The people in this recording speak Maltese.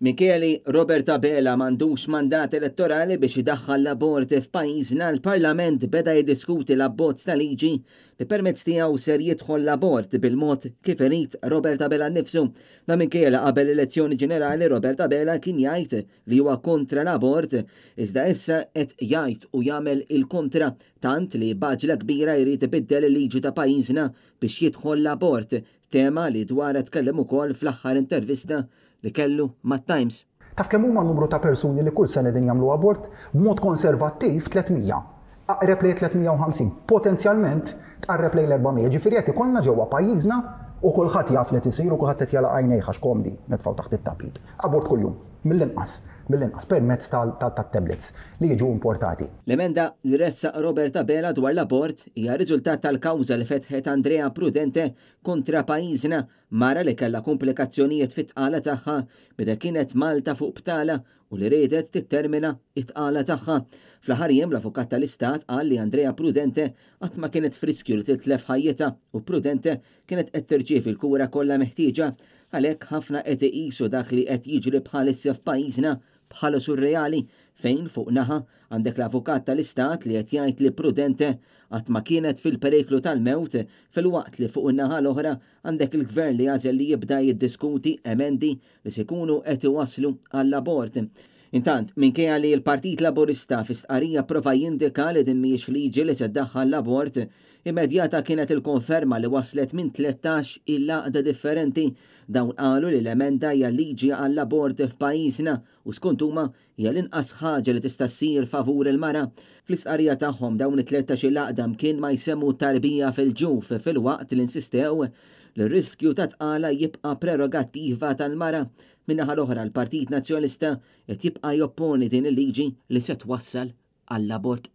Minkejja li Robert Abela m'għandux mandat elettorali biex idaħħal l-abort f'pajjiżna, l-Parlament beda jiddiskuti l-abbozz ta' liġi li permezz tiegħu ser jidħol l-abort bil-mod kif irid Robert Abela nnifsu. Dan minkejja li qabel l-elezzjoni ġenerali Robert Abela kien jgħid li huwa kontra l-abort, iżda issa qed jgħid u jagħmel il-kontra tant li b'għaġla kbira jrid ibiddel il-liġi ta' pajjiżna biex jidħol l-abort, Tema li dwarha tkellem ukoll fl-aħħar intervista li kellu mat-Times. Taf kemm huma n-numru ta' persuni li kull sena qegħdin jagħmlu abort? B'mod konservattiv 300. Aqreb lejn 350. Potenzjalment tqarreb lejn l-400. Ġifieri qed ikollna ġewwa pajjiżna u kulħadd jaf li qed isir u kulħadd qed jagħlaq għajnejh għax komdi nitfgħu taħt it-tapit. Abort kuljum. Mill-inqas. Mill-inqas permezz tat-tablets li jiġu importati. L-emenda li ressaq Robert Abela dwar l-abort hija riżultat tal-kawża li fetħet Andrea Prudente kontra pajjiżna, mara li kellha komplikazzjonijiet fit-tqala tagħha meta kienet Malta fuq btala u li riedet tittermina t-tqala tagħha. Fl-aħħar jiem l-Avukat tal-Istat qal li Andrea Prudente qatt ma kienet f'riskju li titlef ħajjitha u Prudente kienet qed tirċievi l-kura kollha meħtieġa. Għalhekk ħafna qed iqisu dak li qed jiġri bħalissa f'pajjiżna bħala surreali fejn fuq naħa għandek l-Avukat tal-Istat li qed jgħid li Prudente qatt ma kienet fil-periklu tal-mewt filwaqt li fuq in-naħa l-oħra għandek il-Gvern li għażel li jibda jiddiskuti emendi li se jkunu qed iwasslu għall-abort. Intant, minkejja li l-Partit Laburista fi stqarrija pprova jindika li din mhijiex liġi li se ddaħħal l-abort, immedjata kienet il-konferma li waslet minn 13 il-għaqda differenti. Dawn qalu li l-emenda hija liġi għall-abort f'pajjiżna u skont huma hija l-inqas ħaġa li tista' ssir favur il-mara. Fl-istqarrija tagħhom dawn it-13 il-għaqda mkien ma jsemmu tarbija fil-ġuf filwaqt li insistew li r-riskju ta' tqala jibqa' prerogattiva tal-mara. Min-naħa l-oħra l-Partit Nazzjonalista qed jibqa' jopponi din il-liġi li se twassal għall-abort.